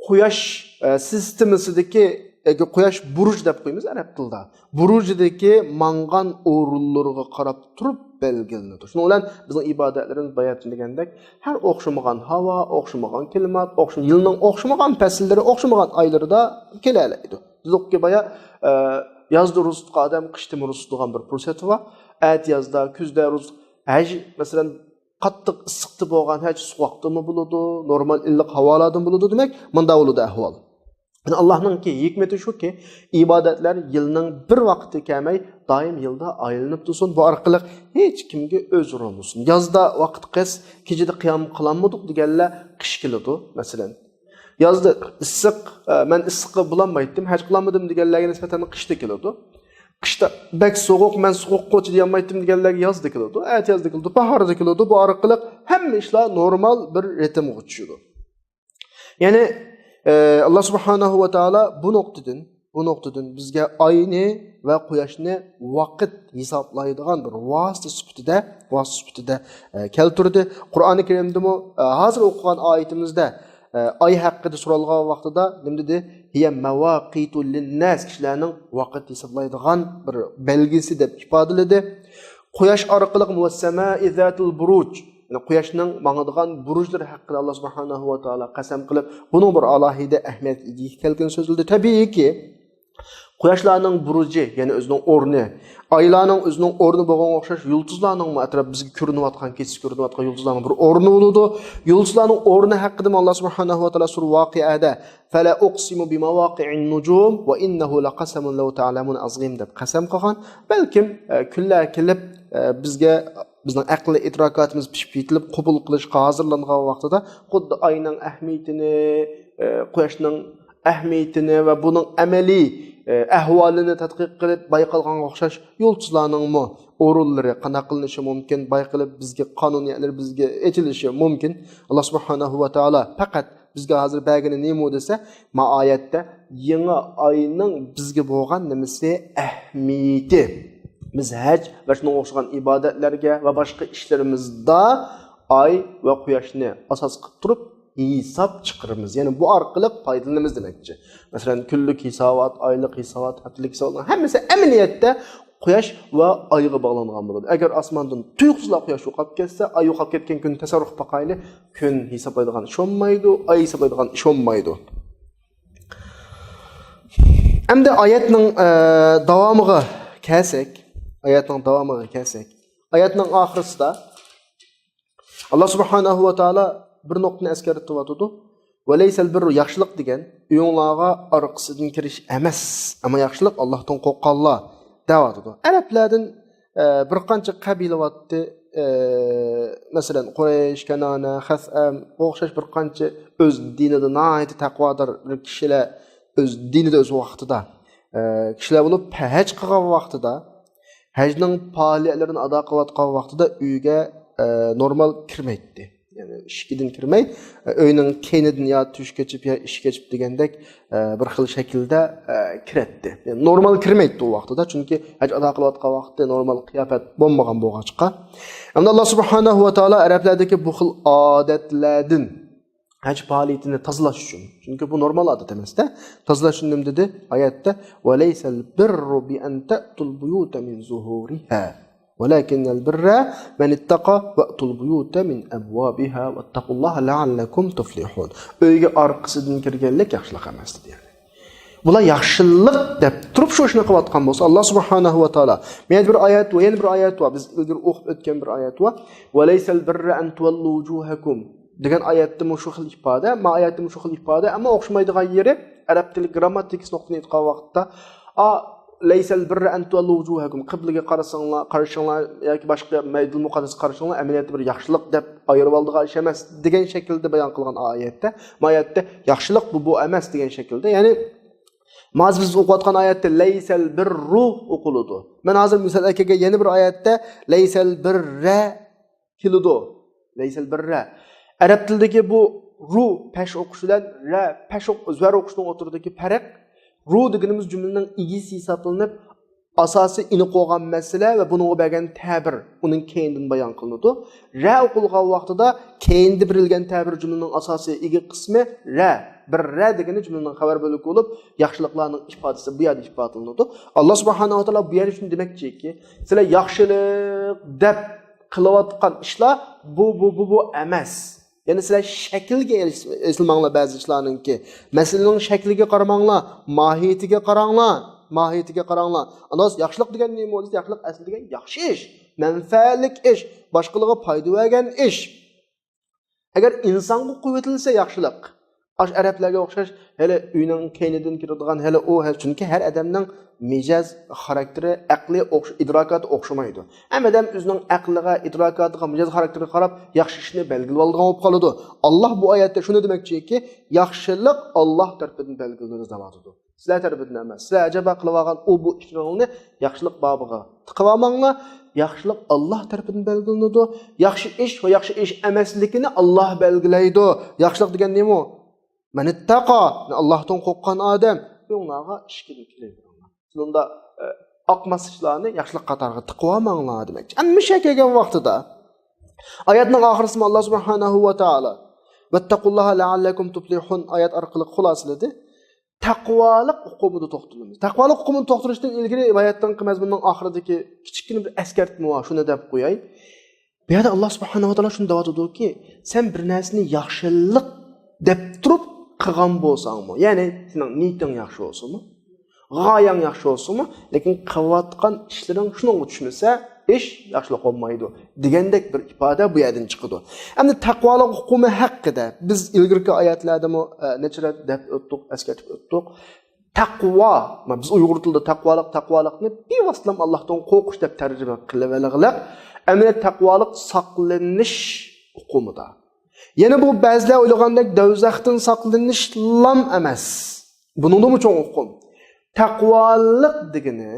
قۇياش، ئە، سىستېمىسىدىكى، ياكى قۇياش بۇرۇج دەپ قويىمىز ئەرەب تىلىدا. بۇرۇجىدىكى ماڭغان ئورۇنلىرىغا قاراپ تۇرۇپ بەلگىلىنىدۇ. شۇنىڭ بىلەن بىزنىڭ ئىبادەتلىرىمىز باياتىن دېگەندەك، ھەر ئوخشىمىغان ھاۋا، ئوخشىمىغان كىلىمات، ئوخشىما-، يىلنىڭ ئوخشىمىغان پەسىللىرى، ئوخشىمىغان ئايلىرىدا كېلەلەيدۇ. دېدۇقكى بايا، ئە، يازدا روزا تۇتقان ئادەم قىشتىمۇ روزا تۇتىدىغان بىر پۇرسەتى بار. ئەتىيازدا، كۈزدە روزا، ھەج، مەسىلەن، قاتتىق ئىسسىقتا بولغان ھەج سوغۇقتىمۇ بولىدۇ، نورمال ئىللىق ھاۋالاردىن بولىدۇ، دېمەك، مۇنداق بولىدۇ ئەھۋال. يەنى ئاللانىڭكى ھېكمىتى شۇكى، ئىبادەتلەر يىلنىڭ بىر ۋاقتى كەلمەي، دائىم يىلدا ئايلىنىپ تۇرسۇن. بۇ ئارقىلىق ھېچ كىمگە ئۆزرە بولمىسۇن. يازدا ۋاقىت قىس، كېچىدە قىيام قىلالمىدۇق دېگەنلەر قىش كېلىدۇ، مەسىلەن. يازدا ئىسسىق، ئە، مەن ئىسسىققا بولالمايتتىم، ھەج قىلالمىدىم دېگەنلەرگە نىسبەتەن قىشتا كېلىدۇ. قىشتا بەك سوغۇق، مەن سوغۇققا چىدىيالمايتتىم دېگەنلەرگە يازدا كېلىدۇ، ئەتىيازدا كېلىدۇ، باھاردا كېلىدۇ. بۇ ئارقىلىق ھەممە ئىشلار نورمال بىر رىتىمغا چۈشىدۇ. يەنى، ئە، ئاللا سۇبھانەھۇ ۋە تائالا بۇ نۇقتىدىن، بۇ نۇقتىدىن بىزگە ئاينى ۋە قۇياشنى ۋاقىت ھېسابلايدىغان بىر ۋاسىتە سۈپىتىدە، ۋاسىتە سۈپىتىدە، ئە، كەلتۈردى. قۇرئانى كەرىمدىمۇ، ئە، ھازىر ئوقۇغان ئايىتىمىزدە، ئە، ئاي ھەققىدە سورالغان ۋاقتىدا نېمە دېدى؟ «هي مواقيت للناس»، كىشىلەرنىڭ ۋاقىت ھېسابلايدىغان بىر بەلگىسى دەپ ئىپادىلىدى. قۇياش ئارقىلىق، «والسماء ذات البروج»، يەنى قۇياشنىڭ ماڭىدىغان بۇرۇجلىرى ھەققىدە ئاللا سۇبھانەھۇ ۋە تائالا قەسەم قىلىپ، بۇنىڭ بىر ئالاھىدە ئەھمىيەتكە ئىگە ئىكەنلىكىنى سۆزلىدى. تەبىئىيكى، قۇياشلارنىڭ بۇرۇجى، يەنى ئۆزىنىڭ ئورنى، ئايلارنىڭ ئۆزىنىڭ ئورنى بولغانغا ئوخشاش، يۇلتۇزلارنىڭمۇ ئەتراپ بىزگە كۆرۈنۈۋاتقان، كېچىسى كۆرۈنۈۋاتقان يۇلتۇزلارنىڭ بىر ئورنى بولىدۇ. يۇلتۇزلارنىڭ ئورنى ھەققىدىمۇ ئاللا سۇبھانەھۇ ۋە تائالا سۈرە ۋاقىئەدە، «فلا أقسم بمواقع النجوم وإنه لقسم لو تعلمون عظيم» دەپ قەسەم قىلغان. بەلكىم، ئە، كۈنلەر كېلىپ، ئە، بىزگە، بىزنىڭ ئەقلىي ئىدراكاتىمىز پىشىپ يېتىلىپ، قوبۇل قىلىشقا ھازىرلانغان ۋاقتىدا خۇددى ئاينىڭ ئەھمىيىتىنى، ئە، قۇياشنىڭ ئەھمىيىتىنى ۋە بۇنىڭ ئەمەلىي، ئە، ئەھۋالىنى تەتقىق قىلىپ بايقالغانغا ئوخشاش، يۇلتۇزلارنىڭمۇ ئورۇنلىرى قانداق قىلىنىشى مۇمكىن، بايقىلىپ بىزگە قانۇنىيەتلىرى بىزگە ئېچىلىشى مۇمكىن. ئاللا سۇبھانەھۇ ۋە تائالا پەقەت بىزگە ھازىر بەرگىنى نېمە دېسە، ما ئايەتتە يېڭى ئاينىڭ بىزگە بولغان نېمىسى، ئەھمىيىتى. بىز ھەج ۋە شۇنىڭغا ئوخشىغان ئىبادەتلەرگە ۋە باشقا ئىشلىرىمىزدا ئاي ۋە قۇياشنى ئاساس قىلىپ تۇرۇپ ھېساب چىقىرىمىز. يەنى بۇ ئارقىلىق پايدىلىنىمىز دېمەكچى. مەسىلەن، كۈنلۈك ھېسابات، ئايلىق ھېسابات، ھەپتىلىك ھېساباتنىڭ ھەممىسى ئەمەلىيەتتە قۇياش ۋە ئايغا باغلانغان بولىدۇ. ئەگەر ئاسماندىن تۇيۇقسىزلا قۇياش يوقاپ كەتسە، ئاي يوقاپ كەتكەن كۈننى تەسەۋۋۇر قىلىپ باقايلى. كۈن ھېسابلايدىغان ئىش بولمايدۇ، ئاي ھېسابلايدىغان ئىش بولمايدۇ. ئەمدى ئايەتنىڭ، ئە، داۋامىغا كەلسەك، ئايەتنىڭ داۋامىغا كەلسەك، ئايەتنىڭ ئاخىرىسىدا ئاللا سۇبھانەھۇ ۋە تائالا بىر نۇقتىنى ئەسكەرتىۋاتىدۇ. «ۋەلەيسەل بىررۇ»، ياخشىلىق دېگەن ئۆيۈڭلارغا ئارقىسىدىن كىرىش ئەمەس، ئەمما ياخشىلىق ئاللاھتىن قورققانلار دەۋاتىدۇ. ئەرەبلەردىن، ئە، بىر قانچە قەبىلە بارتتى. ئە، مەسىلەن، قۇرەيش، كەنانە، خەسئەم، ئوخشاش بىر قانچە ئۆز دىنىدا ناھايىتى تەقۋادار كىشىلەر، ئۆز دىنىدا، ئۆز ۋاقتىدا، ئە، كىشىلەر بولۇپ، ھەج قىلغان ۋاقتىدا، ھەجنىڭ پائالىيەتلىرىنى ئادا قىلىۋاتقان ۋاقتىدا ئۆيگە، ئە، نورمال كىرمەيتتى. يەنى ئىشىكىدىن كىرمەي، ئۆينىڭ كەينىدىن يا تۆشۈك ئېچىپ، يا ئىشىك ئېچىپ دېگەندەك، ئە، بىر خىل شەكىلدە، ئە، كىرەتتى. يەنى نورمال كىرمەيتتى ئۇ ۋاقتىدا، چۈنكى ھەج ئادا قىلىۋاتقان ۋاقتى نورمال قىياپەت بولمىغان بولغاچقا. ئەمدى ئاللا سۇبھانەھۇ ۋە تائالا ئەرەبلەردىكى بۇ خىل ئادەتلەردىن ھەج پائالىيىتىنى تازىلاش ئۈچۈن، چۈنكى بۇ نورمال ئادەت ئەمەس-دە، تازىلاش ئۈچۈن نېمە دېدى؟ ئايەتتە، «ۋەلەيسەل بىررۇ بىئەن تەئتۇل بۇيۇتە مىن زۇھۇرىھا، ۋەلەكىننەل بىررە مەنىتتەقا ۋەئتۇل بۇيۇتە مىن ئەبۋابىھا ۋەتتەقۇللاھە لەئەللەكۇم تۇفلىھۇن.» ئۆيگە ئارقىسىدىن كىرگەنلىك ياخشىلىق ئەمەس دېدى. يەنى بۇلار ياخشىلىق دەپ تۇرۇپ شۇ ئىشنى قىلىۋاتقان بولسا، ئاللا سۇبھانەھۇ ۋە تائالا، يەنە بىر ئايەت ۋە يەنە بىر ئايەت بار. بىز ئىلگىرى ئوقۇپ ئۆتكەن بىر ئايەت بار. «ۋەلەيسەل بىررە ئەن تۇۋەللۇ ۋۇجۇھەكۇم» دېگەن ئايەتتىمۇ شۇ خىل ئىپادە، ما ئايەتتىمۇ شۇ خىل ئىپادە، ئەمما ئوخشىمايدىغان يېرى، ئەرەب تىلى گرامماتىكىسى نۇقتىدىن ئېيتقان ۋاقىتتا، ئا، «لەيسەل بىررە ئەن تۇۋەللۇ ۋۇجۇھەكۇم»، قىبلىگە قارىساڭلار، قارىشىڭلار ياكى باشقا مەيدىل مۇقەددەسكە قارىساڭلار، ئەمەلىيەتتە بىر ياخشىلىق دەپ ئايرىۋالىدىغان ئىش ئەمەس دېگەن شەكىلدە بايان قىلغان ئايەتتە، ما ئايەتتە ياخشىلىق بۇ، بۇ ئەمەس دېگەن شەكىلدە، يەنى ھازىر بىز ئوقۇۋاتقان ئايەتتە «لەيسەل بىررۇ» ئوقۇلىدۇ. مەن ھازىر مىسال ئەكەلگەن يەنە بىر ئايەتتە «لەيسەل بىررە» كېلىدۇ. «لەيسەل بىررە». ئەرەب تىلىدىكى بۇ «رۇ» پەش ئوقۇش بىلەن «رە» پەش ئوق-، زەر ئوقۇشنىڭ ئوتتۇرىدىكى پەرق، «رۇ» دېگىنىمىز جۈملىنىڭ ئىگىسى ھېسابلىنىپ، ئاساسىي ئېنىق بولغان مەسىلە ۋە بۇنىڭغا بەرگەن تەبىر ئۇنىڭ كەينىدىن بايان قىلىنىدۇ. «رە» ئوقۇلغان ۋاقتىدا كەينىدە بېرىلگەن تەبىر جۈملىنىڭ ئاساسىي ئىگە قىسمى «رە». «بىررە» دېگىنى جۈملىنىڭ خەۋەر بۆلىكى بولۇپ، ياخشىلىقلارنىڭ ئىپادىسى بۇ يەردە ئىپادىلىنىدۇ. ئاللا سۇبھانەھۇ ۋە تائالا بۇ يەردە شۇنى دېمەكچىكى، سىلەر ياخشىلىق دەپ قىلىۋاتقان ئىشلار بۇ، بۇ، بۇ، بۇ ئەمەس. يەنى سىلەر شەكىلگە ئېسىلماڭلار بەزى ئىشلارنىڭكى. مەسىلىنىڭ شەكلىگە قارىماڭلار، ماھىيىتىگە قاراڭلار، ماھىيىتىگە قاراڭلار. ئاندىن ياخشىلىق دېگەن نېمە دېسە، ياخشىلىق ئەسلى دېگەن ياخشى ئىش، مەنپەئەتلىك ئىش، باشقىلارغا پايدا بەرگەن ئىش. ئەگەر ئىنسانغا قويۇۋېتىلسە ياخشىلىق، ئاشۇ ئەرەبلەرگە ئوخشاش، ھېلى ئۆينىڭ كەينىدىن كىرىدىغان، ھېلى ئۇ، ھېلى، چۈنكى ھەر ئادەمنىڭ مىجەز، خاراكتېرى، ئەقلى ئوخش-، ئىدراكاتى ئوخشىمايدۇ. ھەممە ئادەم ئۆزىنىڭ ئەقلىگە، ئىدراكاتىغا، مىجەز خاراكتېرىگە قاراپ ياخشى ئىشنى بەلگىلىۋالىدىغان بولۇپ قالىدۇ. ئاللا بۇ ئايەتتە شۇنى دېمەكچىكى، ياخشىلىق ئاللا تەرىپىدىن بەلگىلىنىدۇ دەۋاتىدۇ. سىلەر تەرىپىدىن ئەمەس. سىلەر ئەجەبا قىلىۋالغان ئۇ بۇ ئىشلىرىڭلارنى ياخشىلىق بابىغا تىقىۋالماڭلار. ياخشىلىق ئاللا تەرىپىدىن بەلگىلىنىدۇ. ياخشى ئىش ۋە ياخشى ئىش ئەمەسلىكىنى ئاللا بەلگىلەيدۇ. ياخشىلىق دېگەن نېمە؟ مەنىتتەقا، ئاللاھتىن قورققان ئادەم. ئۆڭلارغا ئىشىكىدىن كىرىۋېرىڭلار. شۇندا، ئە، ئاق ماسلىقلارنى ياخشىلىق قاتارىغا تىقىۋالماڭلار دېمەكچى. ئەمدى مۇشۇ كەلگەن ۋاقتىدا ئايەتنىڭ ئاخىرىسىمۇ ئاللا سۇبھانەھۇ ۋە تائالا «ۋەتتەقۇللاھە لەئەللەكۇم تۇفلىھۇن» ئايەت ئارقىلىق خۇلاسىلىدى. تەقۋالىق ئۇقۇمىدا توختىلىمىز. تەقۋالىق ئۇقۇمىدا توختىلىشتىن ئىلگىرى رىۋايەتنىڭ مەزمۇنىنىڭ ئاخىرىدىكى كىچىككىنە بىر ئەسكەرتمە بار، شۇنى دەپ قوياي. بۇ يەردە ئاللا سۇبھانەھۇ ۋە تائالا شۇنى دەۋاتىدۇكى، سەن بىر نەرسىنى ياخشىلىق دەپ تۇرۇپ قىلغان بولساڭمۇ، يەنى سېنىڭ نىيىتىڭ ياخشى بولسىمۇ، غايەڭ ياخشى بولسىمۇ، لېكىن قىلىۋاتقان ئىشلىرىڭ شۇنىڭغا چۈشمىسە، ئىش ياخشىلىق بولمايدۇ دېگەندەك بىر ئىپادە بۇ يەردىن چىقىدۇ. ئەمدى تەقۋالىق ئۇقۇمى ھەققىدە بىز ئىلگىرىكى ئايەتلەردىمۇ، ئە، نەچچە رەت دەپ ئۆتتۇق، ئەسكەرتىپ ئۆتتۇق. تەقۋا، مانا بىز ئۇيغۇر تىلىدا تەقۋالىق، تەقۋالىقنى بىۋاسىتىلا ئاللاھتىن قورقۇش دەپ تەرجىمە قىلىۋالغىلىق. ئەمەلىيەتتە تەقۋالىق ساقلىنىش ئۇقۇمىدا. يەنە بۇ بەزىلەر ئويلىغاندەك دوزاختىن ساقلىنىشلام ئەمەس. بۇنىڭدىنمۇ چوڭ ئۇقۇم. تەقۋالىق دېگىنى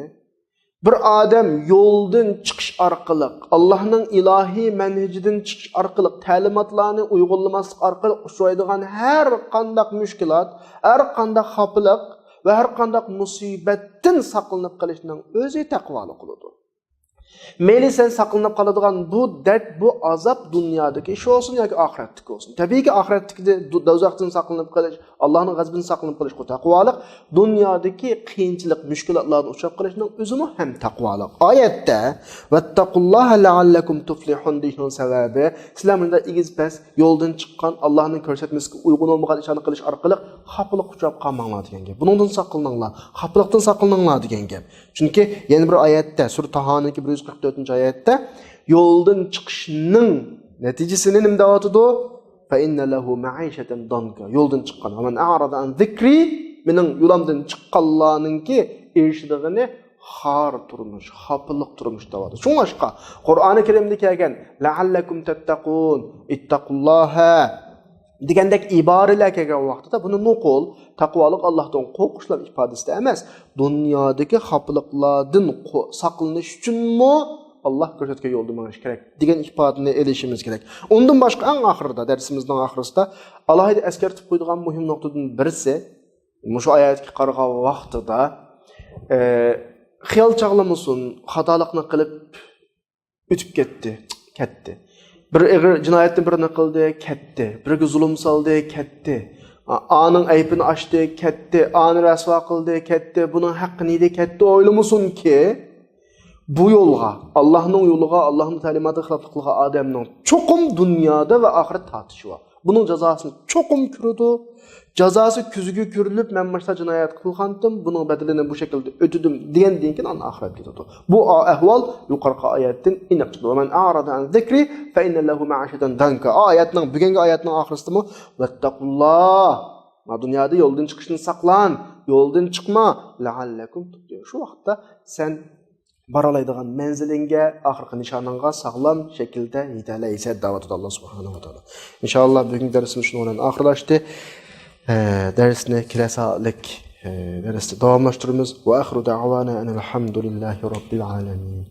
بىر ئادەم يولدىن چىقىش ئارقىلىق، ئاللاھنىڭ ئىلاھىي مەنھىجىدىن چىقىش ئارقىلىق، تەلىماتلارنى ئۇيغۇنلىماسلىق ئارقىلىق ئۇچرايدىغان ھەر قانداق مۈشكۈلات، ھەر قانداق خاپىلىق ۋە ھەر قانداق مۇسىبەتتىن ساقلىنىپ قېلىشنىڭ ئۆزى تەقۋالىق بولىدۇ. مەيلى سەن ساقلىنىپ قالىدىغان بۇ دەرد، بۇ ئازاب دۇنيادىكى ئىش بولسۇن ياكى ئاخىرەتتىكى بولسۇن. تەبىئىيكى، ئاخىرەتتىكى دو-، دوزاختىن ساقلىنىپ قېلىش، ئاللاھنىڭ غەزىپىدىن ساقلىنىپ قېلىش، بۇ تەقۋالىق. دۇنيادىكى قىيىنچىلىق، مۈشكۈلاتلاردىن ئۇچراپ قېلىشنىڭ ئۆزىمۇ ھەم تەقۋالىق. ئايەتتە، «ۋەتتەقۇللاھە لەئەللەكۇم تۇفلىھۇن» دېيىشنىڭ سەۋەبى، سىلەر مۇنداق ئېگىز پەس يولدىن چىققان، ئاللاھنىڭ كۆرسەتمىسىگە ئۇيغۇن بولمىغان ئىشلارنى قىلىش ئارقىلىق خاپىلىققا ئۇچراپ قالماڭلار دېگەن گەپ. بۇنىڭدىن ساقلىنىڭلار، خاپىلىقتىن ساقلىنىڭلار دېگەن گەپ. چۈنكى يەنە بىر ئايەتتە، سۈرە تاھانىڭكى بىر يۈز قىرىق تۆتىنچى ئايەتتە يولدىن چىقىشنىڭ نەتىجىسىنى نېمە دەۋاتىدۇ؟ فَإِنَّ لَهُ مَعِيشَةً ضَنكًا. يولدىن چىققان، وَمَنْ أَعْرَضَ عَنْ ذِكْرِي، مېنىڭ يولۇمدىن چىققانلارنىڭكى ئېرىشىدىغىنى خار تۇرمۇش، خاپىلىق تۇرمۇش دەۋاتىدۇ. شۇڭلاشقا قۇرئانى كەرىمدە كەلگەن لَعَلَّكُمْ تَتَّقُونَ، اتَّقُوا اللَّهَ دېگەندەك ئىبارىلەر كەلگەن ۋاقتىدا بۇنى نوقۇل، تەقۋالىق ئاللاھتىن قورقۇشلار ئىپادىسىدە ئەمەس، دۇنيادىكى خاپىلىقلاردىن قو-، ساقلىنىش ئۈچۈنمۇ ئاللاھ كۆرسەتكەن يولدا مېڭىش كېرەك دېگەن ئىپادىنى ئېلىشىمىز كېرەك. ئۇندىن باشقا، ئەڭ ئاخىرىدا، دەرسىمىزنىڭ ئاخىرىسىدا ئالاھىدە ئەسكەرتىپ قويىدىغان مۇھىم نۇقتىدىن بىرسى، مۇشۇ ئايەتكە قارىغان ۋاقتىدا، ئە، خىيال چاغلىمىسۇن، خاتالىقنى قىلىپ ئۆتۈپ كەتتى، كەتتى. بىر ئېغىر جىنايەتنى بىرنى قىلدى، كەتتى. بىرىگە زۇلۇم سالدى، كەتتى. ئا-، ئانىڭ ئەيىبىنى ئاچتى، كەتتى. ئانى رەسۋا قىلدى، كەتتى. بۇنىڭ ھەققىنى يېدى، كەتتى. ئويلىمىسۇنكى، بۇ يولغا، ئاللاھنىڭ يولىغا، ئاللاھنىڭ تەلىماتىغا خىلاپلىق قىلغان ئادەمنىڭ چوقۇم دۇنيادا ۋە ئاخىرەتتە تارتىشى بار. بۇنىڭ جازاسىنى چوقۇم كۆرىدۇ. جازاسى كۆزىگە كۆرۈنۈپ، مەن ماشۇنداق جىنايەت قىلغانتىم، بۇنىڭ بەدىلىنى بۇ شەكىلدە ئۆتىدىم دېگەندىن كېيىن ئاندىن ئاخىرەتكە كېتىدۇ. بۇ ئا-، ئەھۋال يۇقىرىقى ئايەتتىن ئېنىق چىقىدۇ. وَمَنْ أَعْرَضَ عَنْ ذِكْرِي فَإِنَّ لَهُ مَعِيشَةً ضَنكًا. ئا ئايەتنىڭ، بۈگۈنكى ئايەتنىڭ ئاخىرىسىدىمۇ، وَاتَّقُوا اللَّهَ. ما دۇنيادا يولدىن چىقىشتىن ساقلان، يولدىن چىقما، لَعَلَّكُمْ تُفْلِحُونَ. شۇ ۋاقىتتا سەن بارالايدىغان مەنزىلىڭگە، ئاخىرقى نىشانىڭغا ساغلام شەكىلدە يېتەلەيسەن دەۋاتىدۇ ئاللا سۇبھانەھۇ ۋە تائالا. ئىنشائاللا بۈگۈنكى دەرسىمىز شۇنىڭ بىلەن ئاخىرلاشتى. ئە، دەرسنى كېلەر سائەتلىك، ئە، دەرستە داۋاملاشتۇرىمىز. وَآخِرُ دَعْوَانَا أَنِ الْحَمْدُ لِلَّهِ رَبِّ الْعَالَمِينَ.